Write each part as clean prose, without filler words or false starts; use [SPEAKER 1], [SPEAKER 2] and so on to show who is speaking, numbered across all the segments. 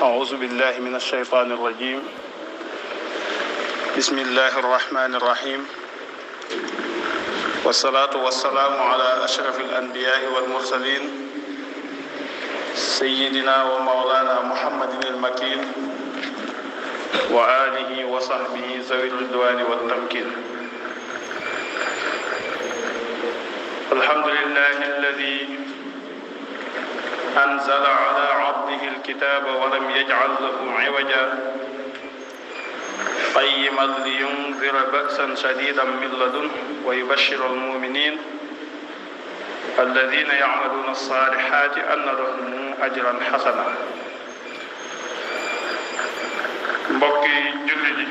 [SPEAKER 1] أعوذ بالله من الشيطان الرجيم بسم الله الرحمن الرحيم والصلاة والسلام على أشرف الأنبياء والمرسلين سيدنا ومولانا محمد المكين وآله وصحبه ذوي الرضوان والتمكين. الحمد لله الذي أنزل على عبده الكتاب ولم يجعل له عوجا قيما لينذر بأسا شديدا من لدنه ويبشر المؤمنين الذين يعملون الصالحات أن لهم أجرا حسنا. mbokki julli ji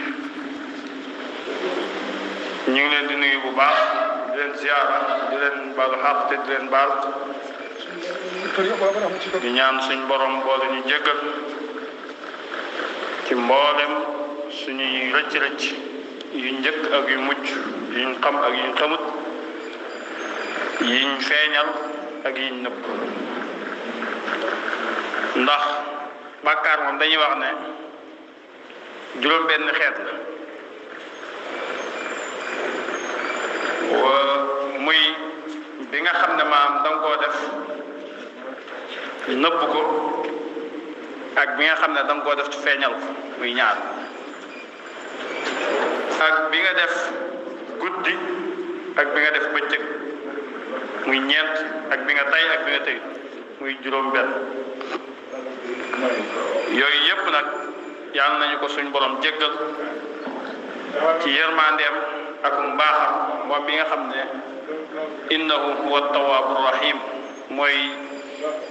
[SPEAKER 1] ñu ngi leen di nuyu bu baax di leen ziyaara di leen baalu xaq te di leen baal di ñaan suñ borom boole ñu jéggal ci mboolem suñuy rëcc-rëcc yu njëkk ak yu mujj yuñ xam ak yuñ xamut yiñ feeñal ak yiñ nëbb ndax bàkkaar moom dañuy wax ne juróom benn xeet la muy bi nga xam ne maam da nga koo def nëbb ko ak bi nga xam ne da nga koo def ci feeñal ko muy ñaar ak bi nga def guddi ak bi nga def bëccëg muy ñeent ak bi nga tay ak bi nga tey muy juróom benn yooyu yépp nag yàlla nañu ko suñ borom jéggal ci yërmandeem ak mbaaxam moom bi nga xam ne innahu huwa tawaabu rahim mooy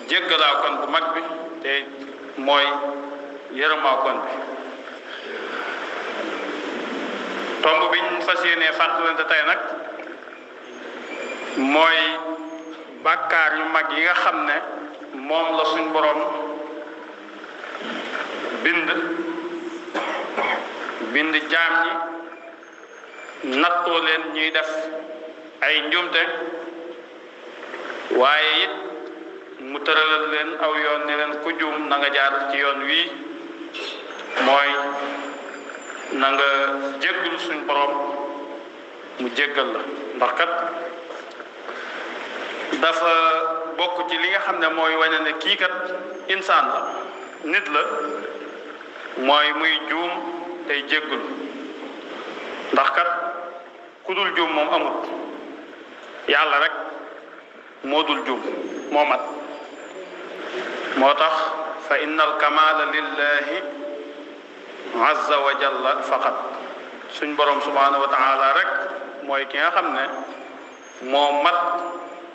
[SPEAKER 1] jéggalaa kon bu mag bi te mooy yërëmaa kon bi. tomb biñ fas yéenee fàttalante tey nag mooy bàkkaar yu mag yi nga xam ne moom la suñ borom bind jaam ñi nattoo leen ñuy def ay njuumte waaye it mu tëralal leen aw yoon ne leen ku juum na nga jaar ci yoon wii mooy na nga jéggul suñ borom mu jéggal la ndax kat dafa bokk ci li nga xam ne mooy wane ne kii kat insaan la nit la mooy muy juum tey jéggul ndax kat ku dul juum moom amut yàlla rek moo dul juum moo mat moo tax fa inna al kamala lillahi azza wa jalla faqat suñ borom subhanahu wa taala rek mooy ki nga xam ne moo mat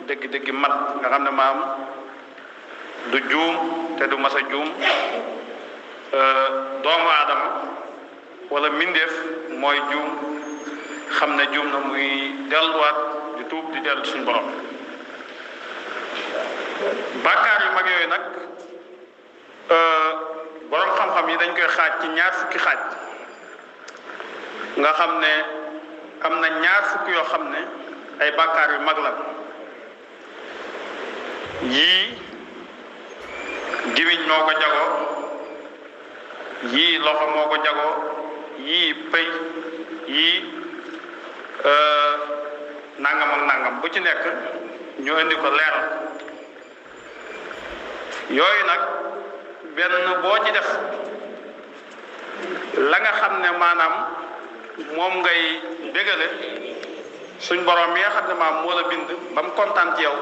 [SPEAKER 1] dëgg-dëgg mat nga xam ne maam du juum te du mas a juum doomu aadama wala mbindeef mooy juum xam ne juum na muy delluwaat di tuub di dellu suñ borom. bàkkaar yu mag yooyu nag borom xam-xam yi dañ koy xaaj ci ñaar fukki xaaj nga xam ne am na ñaar fukki yoo xam ne ay bàkkaar yu mag la yii gimiñ moo ko jagoo yii loxo moo ko jagoo yii pëy yii nangam ak nangam bu ci nekk ñu indi ko leeral yooyu nag benn boo ci def la nga xam ne maanaam moom ngay dégale suñ borom mi nga xam ne maam moo la bind ba mu kontaan ci yow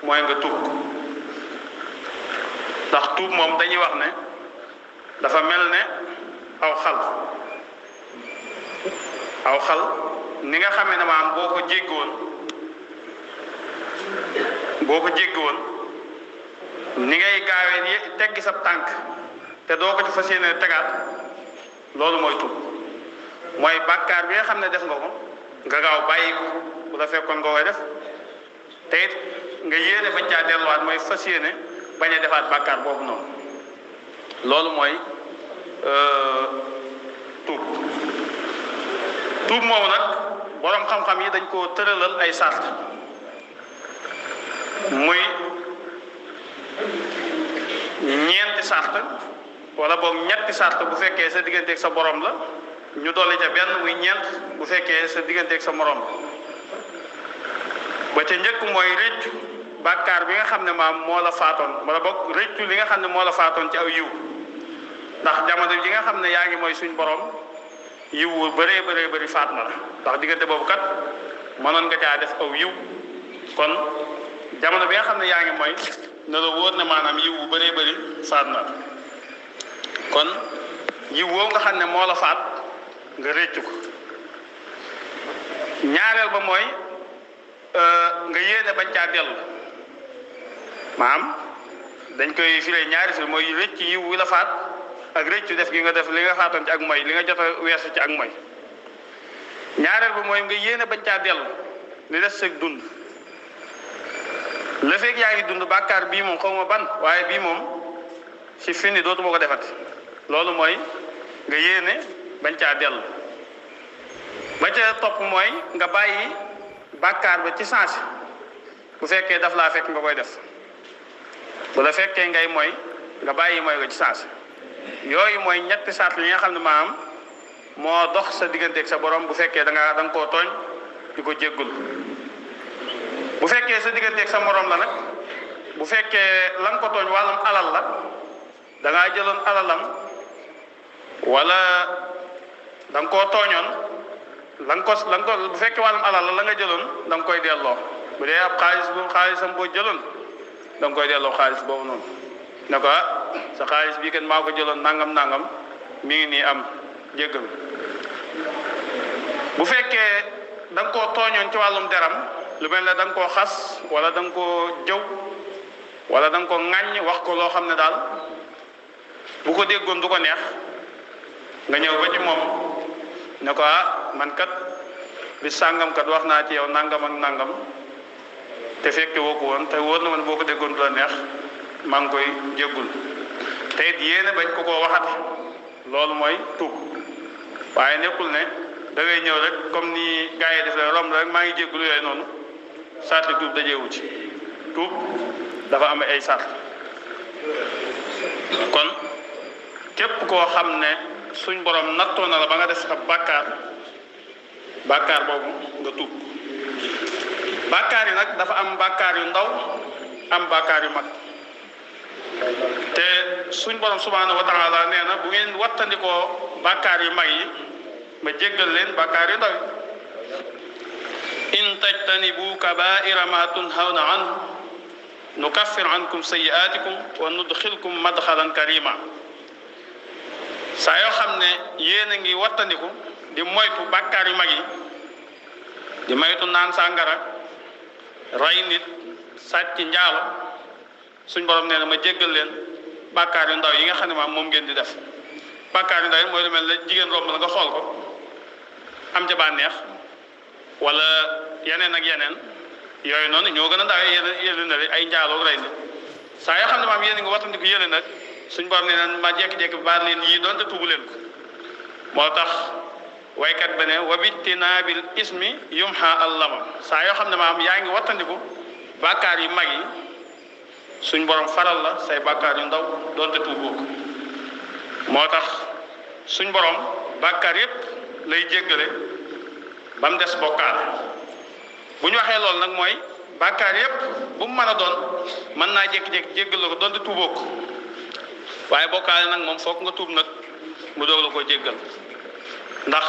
[SPEAKER 1] mooy nga tuub ndax tuub moom dañuy wax ne dafa mel ne aw xal ni nga xamee ne maam boo ko jéggi woon ni ngay gaawee teggi sa tànk te doo ko ci fas yéene tegaat loolu mooy tuub mooy bàkkaar bi nga xam ne def nga ko nga gaaw bàyyi ko bu la fekkoon nga koy def te it nga yéene bañ caa delluwaat mooy fas yéene bañ a defaat bàkkaar boobu noonu loolu mooy tuub moomu nag borom xam-xam yi dañ koo tëralal ay sart muy ñeenti sart wala boog ñetti sart bu fekkee sa digganteeg sa borom la ñu dolli ca benn muy ñeent bu fekkee sa digganteeg sa morom ba ca njëkk mooy rëccu bàkkaar bi nga xam ne maam moo la faatoon wala boog rëccu li nga xam ne moo la faatoon ci aw yiw ndax jamono ji nga xam ne yaa ngi mooy suñ borom yiw wu bëree bëri faat na la ndax diggante boobu kat mënoon nga caa def aw yiw kon jamono bi nga xam ne yaa ngi mooy na la wóor ne maanaam yiw wu bëree bëri faat na la kon yiw woowu nga xam ne moo la faat nga rëccu ko ñaareel ba mooy nga yéene bañ caa dellu maanaam dañ koy firee ñaari fir mooy rëcc yiw wi la faat ak rëccu def gi nga def li nga faatoon ci ak mooy li nga jot a weesu ci ak mooy ñaareel ba mooy nga yéene bañ caa dellu li des sëg dund la fekk yaa ngi dund bàkkaar bii moom xaw ma ban waaye bii moom si fini dootuma ko defati loolu mooy nga yéene bañ caa dellu ba ca topp mooy nga bàyyi bàkkaar ba ci sens bu fekkee daf laa fekk nga koy def bu la fekkee ngay mooy nga bàyyi mooy ko ci sens yooyu mooy ñetti sart yi nga xam ne maanaam moo dox sa digganteeg sa borom bu fekkee da nga koo tooñ di ko jéggul bu fekkee sa digganteeg sa morom la nag bu fekkee la nga ko tooñ wàllum alal la da ngaa jëloon alalam wala da nga koo tooñoon la nga ko bu fekkee wàllum alal la nga jëloon da nga koy delloo bu dee ab xaalisam boo jëloon da nga koy delloo xaalis boobu noonu ne ko sa xaalis bii kat maa ko jëloon nangam mi ngi nii am jéggal bu fekkee da nga koo tooñoon ci wàllum deram lu mel ne da nga koo xas wala da nga koo jëw wala da nga ko ŋàññ wax ko loo xam ne daal bu ko déggoon du ko neex nga ñëw ba ci moom ne ko man kat bi sàngam kat wax naa ci yow nangam ak nangam te fekke woo ko woon te wóor na man boo ko déggoon du la neex maa ngi koy jéggul te it yéene bañ ko koo waxati loolu mooy tuub waaye nekkul ne da ngay ñëw rek comme ni gars yi def la romb rek maa ngi jéggul yooyu noonu sarti tuub dajeewu ci tuub dafa am ay sart kon képp koo xam ne suñ borom nattoo na la ba nga def ab bàkkaar boobu nga tuub bàkkaar yi nag dafa am bàkkaar yu ndaw am bàkkaar yu mag te suñ borom subhanahu wa taala nee na bu ngeen wattandikoo bàkkaar yu mag yi ma jéggal leen bàkkaar yu ndaw in tajtanibu kabaira ma tunhawna anhu nukaffir ankum sayyi'atikum wa nudxilkum madxalan karima saa yoo xam ne yéen a ngi wattandiku di moytu bàkkaar yu mag yi di moytu naan sàngara rey nit sàcc njaalo suñ borom nee na ma jéggal leen bàkkaar yu ndaw yi nga xam ne maam moom ngeen di def bàkkaar yu ndaw yi mooy lu mel ne jigéen romb la nga xool ko am ca bànneex wala yeneen ak yeneen yooyu noonu ñoo gën a ndaw yéen na ay njaaloo rey nit saa yoo xam ne maam yéen a ngi wattandiku yéene nag suñ borom nee na ma jekki-jekki baal leen yii doonte tuubu leen ko moo tax waykat ba ne wa bijtinaabil ismi yumha allama saa yoo xam ne maam yaa ngi wattandiku bàkkaar yu mag yi suñ borom faral la say bàkkaar yu ndaw doonte tuuboo ko moo tax suñ borom bàkkaar yépp lay jéggale ba mu des bokkaale bu ñu waxee loolu nag mooy bàkkaar yépp bu mu mën a doon mën naa jékki-jékki jéggal la ko doonte tuuboo ko waaye bokkaale nag moom foog nga tuub nag mu doog la ko jéggal ndax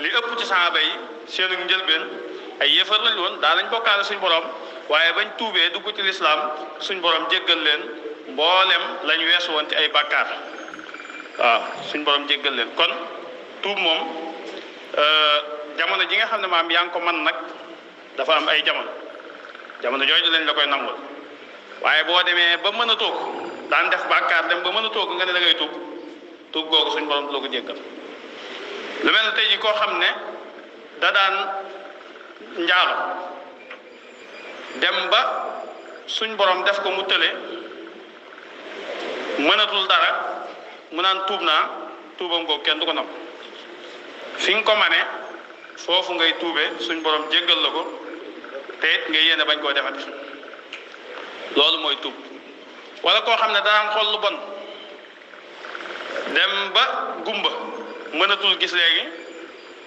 [SPEAKER 1] li ëpp ci saxaaba yi seenu njëlbeen ay yëfar lañ woon daa lañ bokkaale suñ borom waaye bañ tuubee dugg ci lislaam suñ borom jéggal leen mboolem lañ weesu woon ci ay bàkkaar waaw suñ borom jéggal leen kon tuub moom jamono ji nga xam ne maam yaa ngi ko man nag dafa am ay jamono jooju lañ la koy nangul waaye boo demee ba mën a toog daan def bàkkaar dem ba mën a toog nga ne da ngay tuub googu suñ borom du la ko jéggal lu mel ne tey ji koo xam ne da daan njaalo dem ba suñ borom def ko mu tële mënatul dara mu naan tuub naa tuubam googu kenn du ko nam fi nga ko mane foofu ngay tuubee suñ borom jéggal la ko te it nga yéene bañ koo defati loolu mooy tuub wala koo xam ne danaan xool lu bon dem ba gumba mënatul gis léegi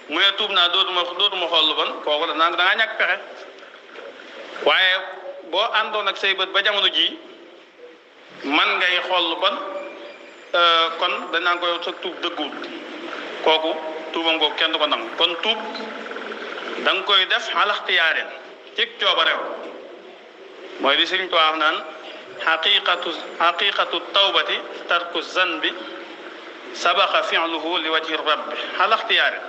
[SPEAKER 1] mu ne tuub naa dootuma xool lu bon kooku da ngaa ñàkk pexe waaye boo àndoon ak say bët ba jamono jii man ngay xool lu bon kon dañ naan ko yow sa tuub dëgguwul kooku tuubam googu kenn du ko nangu kon tuub da nga koy def alaxtiyaaren cig coobarew mooy li Sëriñ Tuubaa wax naan xaqiqatu tawbati tarku zanbi sabaqa fi'luhu li wajhi rabbi alaxtiyaaren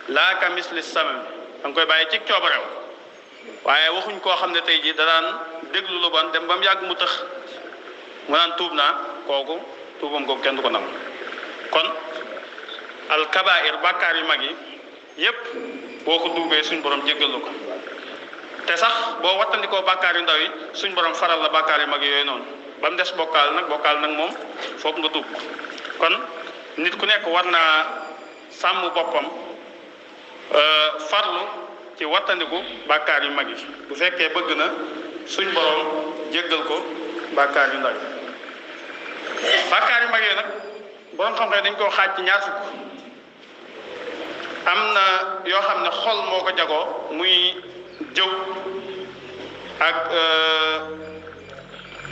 [SPEAKER 1] laa ka misli samam da nga koy bàyyi cig coobarew waaye waxuñ koo xam ne tey jii da daan déglu lu bon dem ba mu yàgg mu tëx mu naan tuub naa kooku tuubam googu kenn du ko nangu kon alkabair bàkkaar yu mag yi yépp boo ko tuubee suñ borom jéggal ko te sax boo wattandikoo bàkkaar yu ndaw yi suñ borom faral la bàkkaar yu mag yooyu noonu ba mu des bokkaal nag moom foog nga tuub kon nit ku nekk war naa sàmm boppam farlu ci wattandiku bàkkaar yu mag yi bu fekkee bëgg na suñ borom jéggal ko bàkkaar yu ndaw yi bàkkaar yu mag yi nag borom xam-xam dañ koo xaaj ci ñaar fukk am na yoo xam ne xol moo ko jagoo muy jëw ak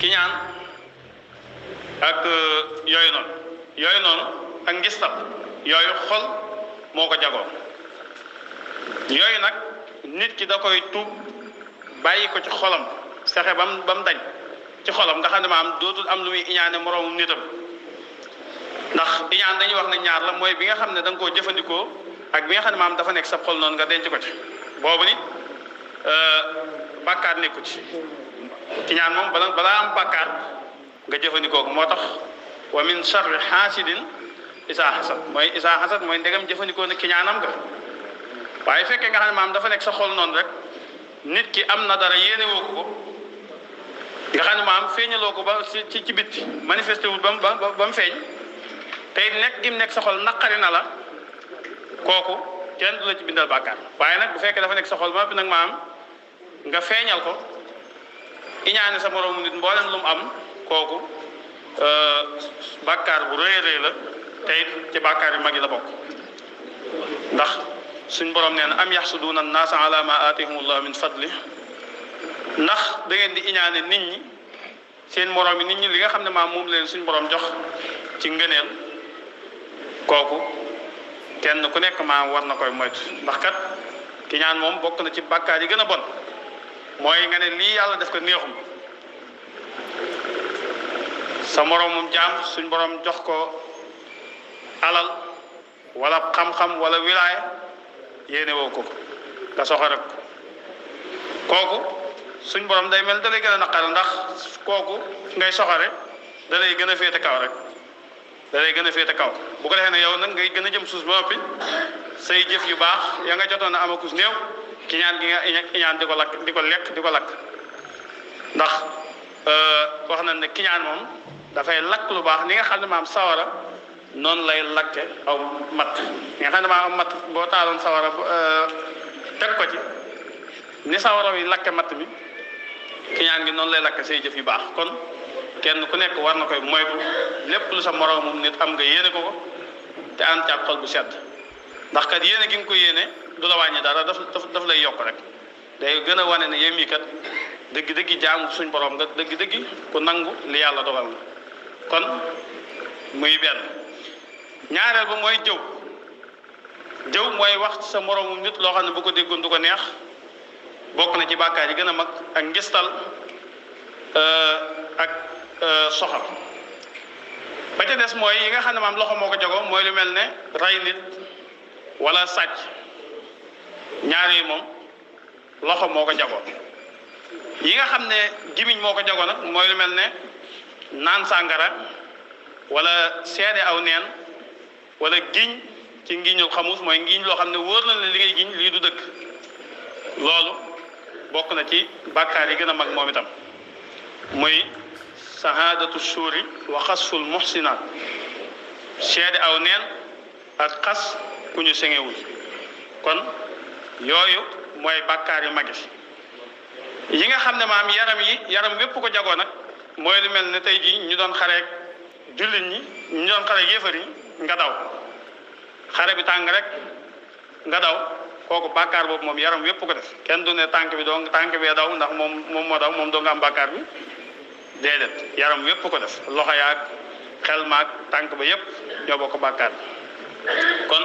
[SPEAKER 1] kiñaan ak yooyu noonu ak ngistal yooyu xol moo ko jagoo yooyu nag nit ki da koy tuub bàyyi ko ci xolam fexe ba mu dañ ci xolam nga xam ne maam dootul am lu muy iñaane moroomum nitam ndax iñaan dañuy wax ne ñaar la mooy bi nga xam ne da nga koo jëfandikoo ak bi nga xam ne maam dafa nekk sa xol noonu nga denc ko ci boobu ni bàkkaar nekku ci iñaan moom balaa am bàkkaar nga jëfandikoo ko moo tax wa min sharri xaasidin isaa xasad mooy ndegam jëfandikoo ne kiñaanam nga waaye fekkee nga xam ne maam dafa nekk sa xol noonu rek nit ki am na dara yéene woo ko nga xam ne maam feeñaloo ko ba ci bitti manifesté wul ba mu feeñ tey nekk gi mu nekk sa xol naqari na la kooku kenn du la ci bindal bàkkaar waaye nag bu fekkee dafa nekk sa xol ba nag maam nga feeñal ko iñaane sa moroomu nit mboolem lu mu am kooku bàkkaar bu rëy rëy la tey ci bàkkaar yu mag yi la bokk ndax suñ borom nee na am yaxsuduuna annaasa ala ma aatihumullahu min fadli ndax da ngeen di iñaane nit ñi seen moroom yi nit ñi li nga xam ne maam moom leen suñ borom jox ci ngëneel kooku kenn ku nekk maam war na koy moytu ndax kat ki ñaan moom bokk na ci bàkkaar yi gën a bon mooy nga ne lii yàlla def ko neexum sa moroomum jaam suñ borom jox ko alal wala xam-xam wala wilaaya yéene woo ko nga soxore ko kooku suñ borom day mel da lay gën a naqare ndax kooku ngay soxore da lay gën a féete kaw rek da lay gën a féete kaw bu ko defee ne yow nag ngay gën a jëm suus ba noppi say jëf yu baax ya nga jotoon a amakus néew ki ñaan gi nga iñaan di ko lakk di ko lekk di ko lakk ndax wax nañ ne ki ñaan moom dafay lakk lu baax ni nga xam ne maam sawara noonu lay lakke aw matt ni nga xam ne maam matt boo taaloon sawara teg ko ci ni sawara wi lakke matt mi ki ñaan gi noonu lay lakke say jëf yu baax kon kenn ku nekk war na koy moytu lépp lu sa moroomum nit am nga yéene ko te ànd ci ak xol bu sedd ndax kat yéene gi nga ko yéene du la wàññi dara daf lay yokk rek day gën a wane ne yéen mii kat dëgg-dëgg jaamu suñ borom nga dëgg-dëgg ku nangu li yàlla dogal nga kon muy benn ñaareel ba mooy jëw mooy wax ci sa moroomum nit loo xam ne bu ko déggoon du ko neex bokk na ci bàkkaar yi gën a mag ak ngistal ak soxal ba ca des mooy yi nga xam ne maam loxo moo ko jagoo mooy lu mel ne rey nit wala sàcc ñaar yi moom loxo moo ko jagoo yi nga xam ne gimiñ moo ko jagoo nag mooy lu mel ne naan sàngara wala seede aw neen wala giñ ci ngiñul xamus mooy ngiñ loo xam ne wóor na li ngay giñ lii du dëgg loolu bokk na ci bàkkaar yi gën a mag moom itam muy sahadatu suuri wa xasful muhsinaat seede aw neen ak xas ku ñu sengewul kon yooyu mooy bàkkaar yu magi yi nga xam ne maam yaram wépp ko jagoo nag mooy lu mel ne tey jii ñu doon xareek jullit ñi ñu doon xare yéefar yi nga daw xare bi tàng rek nga daw kooku bàkkaar boobu moom yaram yépp ko def kenn du ne tànk bi doo tànk bee daw ndax moom moo daw moom doo nga am bàkkaar bi déedéet yaram yépp ko def loxo yaag xel maag tànk ba yépp ñoo bokk bàkkaar bi kon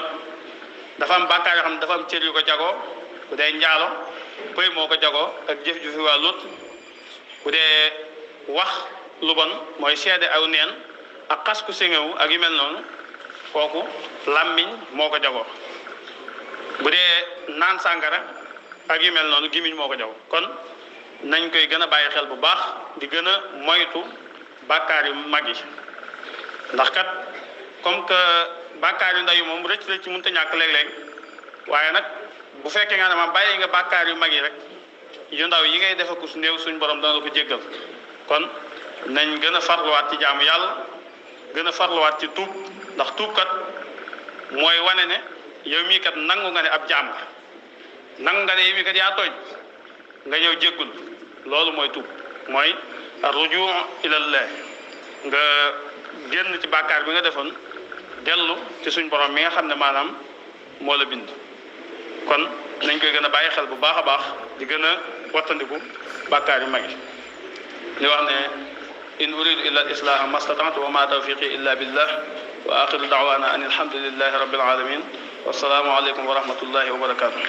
[SPEAKER 1] dafa am bàkkaar yoo xam ne dafa am cër yu ko jagoo bu dee njaalo pëy moo ko jagoo ak jëf ju fi wàllut bu dee wax lu bon mooy seede aw neen ak xas ku séngewu ak yu mel noonu kooku làmmiñ moo ko jagoo bu dee naan sàngara ak yu mel noonu gimiñ moo ko jagoo kon nañ koy gën a bàyyi xel bu baax di gën a moytu bàkkaar yu mag yi ndax kat comme que bàkkaar yu ndaw yi moom rëcc rëcc mënut a ñàkk léeg-léeg waaye nag bu fekkee nga ne ma bàyyi nga bàkkaar yu mag yi rek yu ndaw yi ngay defe ku su néew suñ borom dana la ko jéggal kon nañ gën a farluwaat ci jaamu yàlla gën a farluwaat ci tuub ndax tuub kat mooy wane ne yow mii kat nangu nga ne ab jaam nga nangu nga ne yow mii kat yaa tooñ nga ñëw jéggul loolu mooy tuub mooy rujuu ilallah nga génn ci bàkkaar bi nga defoon dellu ci suñ borom mi nga xam ne maanaam moo la bind kon nañ koy gën a bàyyi xel bu baax a baax di gën a wattandiku bàkkaar yu mag yi li wax ne in uridu illa al islaha mastata'tu wa ma tawfiqi illa billah wa axiru da'wana an alhamdulillahi rabbil alamin wassalaamu aleykum wa rahmatullahi wa barakatuh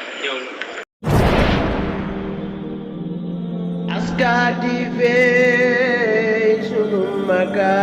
[SPEAKER 2] Askadi fe sunu maga